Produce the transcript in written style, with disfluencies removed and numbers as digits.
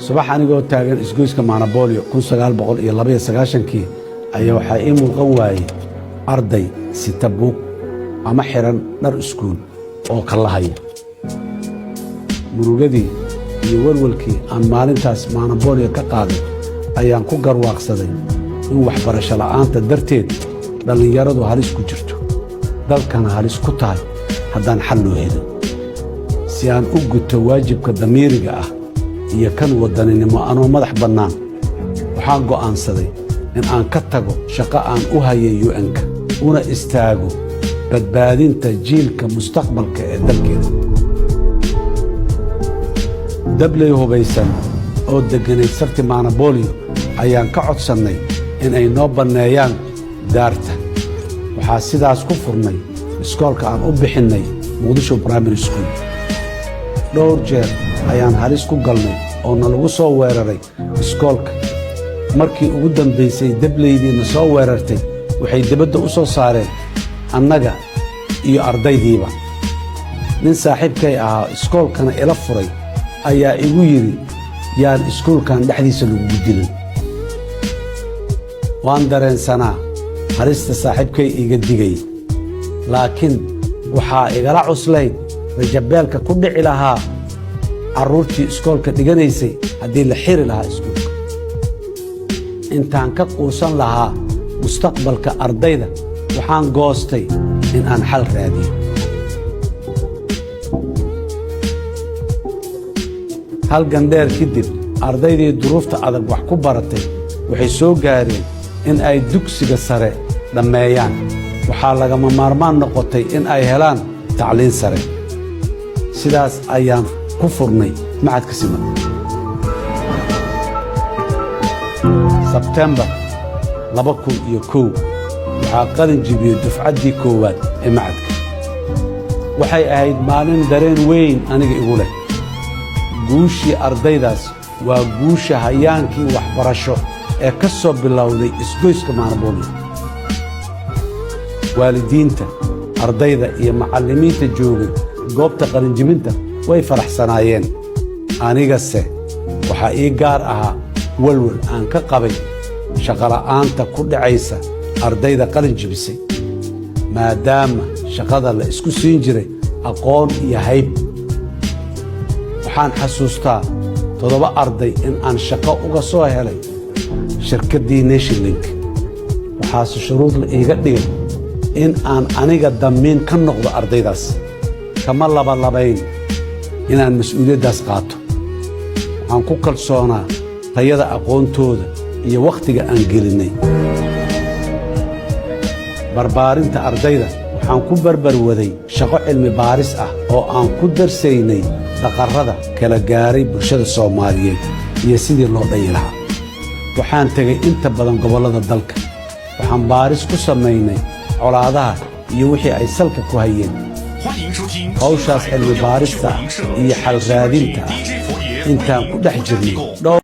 Subax anigoo taagan isgoyska Maanaboolyo 1992-kii ayaa waxaa ii muuqan waayey arday sita buug ama xidhan dhar iskuul oo kallahaya. Murugadii iyo welwelkii aan maalintaas Maanaboolyo ka qaaday ayaan ku garwaaqsaday in waxbarasho la'aanta darteed dhallinyaradu halis ku jirto, dalkana halis ku tahay haddaan xal loo helin. Si aan u guto waajibka damiiriga ah iyo kan waddaninimo anoo madax bannaan, waxaan go'aansaday in aan ka tago shaqo aan u hayay UN-ka, una istaago badbaadinta jiilka mustaqbalka ee dalkeena. Dabley hubaysan oo degganayd sarti Maanaboolyo ayaan ka codsannay in ay noo banneeyaan daarta. Waxaa sidaas ku furnay iskoolka aan u bixinnay Muqdisho Primary School. Dhowr jeer ayaan halis ku galnay oo nalagu soo weeraray iskoolka. Markii ugu dambaysay, dableydiina soo weerartay waxay dibadda u soo saareen annaga iyo ardaydiiba. Nin saaxiibkay ahaa, iskoolkana ila furay, ayaa igu yidhi, "Yaan iskuulkan dhexdiisa lagugu dilin." Waan dareensanaa halista saaxiibkay iiga digay, laakiin waxaa igala cuslayd rajabeelka ku dhici lahaa carruurtii iskoolka dhiganaysay haddii la xiri lahaa iskuulka. Intaan ka quusan lahaa mustaqbalka ardayda, waxaan goostay in aan xal raadiyo. Halgan dheer kadib, ardaydii duruufta adag wax ku baratay waxay soo gaareen in ay dugsiga sare dhammeeyaan. Waxaa lagama maarmaan noqotay in ay helaan tacliin sare. Sidaas ayaan ku furnay Machadka SIMAD. Sebtembar 2001 waxaa qalin jibiyey dufcaddii koowaad ee machadka. Waxay ahayd maalin dareen weyn aniga igu leh. Guushii ardaydaas waa guusha hayaankii waxbarasho ee ka soo bilowday isgoyska Maanaboolyo. Waalidiinta ardayda iyo macallimiinta joogay goobta qalinjibinta way faraxsanaayeen. Anigase waxaa ii gaar ahaa welwel aan ka qabay shaqola'aanta ku dhacaysa ardayda qalin jibisay, maadaama shaqada la isku siin jiray aqoon iyo hayb. Waxaan xasuustaa toddoba arday in aan shaqo uga soo helay shirkaddii Nationlink. Waxaase shuruud la iiga dhigay in aan aniga damiin ka noqdo ardaydaas. Kama labalabayn inaan mas'uuliyaddaas qaato. Waxaan ku kalsoonaa tayada aqoontooda iyo wakhtiga aan gelinnay barbaarinta ardayda. Waxaan ku barbar waday shaqo cilmi baaris ah oo aan ku darsaynay daqarrada kala gaaray bulshada Soomaaliyeed iyo sidii loo dhayi lahaa. Waxaan tegey inta badan gobollada dalka. Waxaan baaris ku samaynay colaadaha iyo wixii ay salka ku hayeen. Hawshaas cilmi baarista ah iyo xal raadinta ah intaan ku dhex jirnay dhowr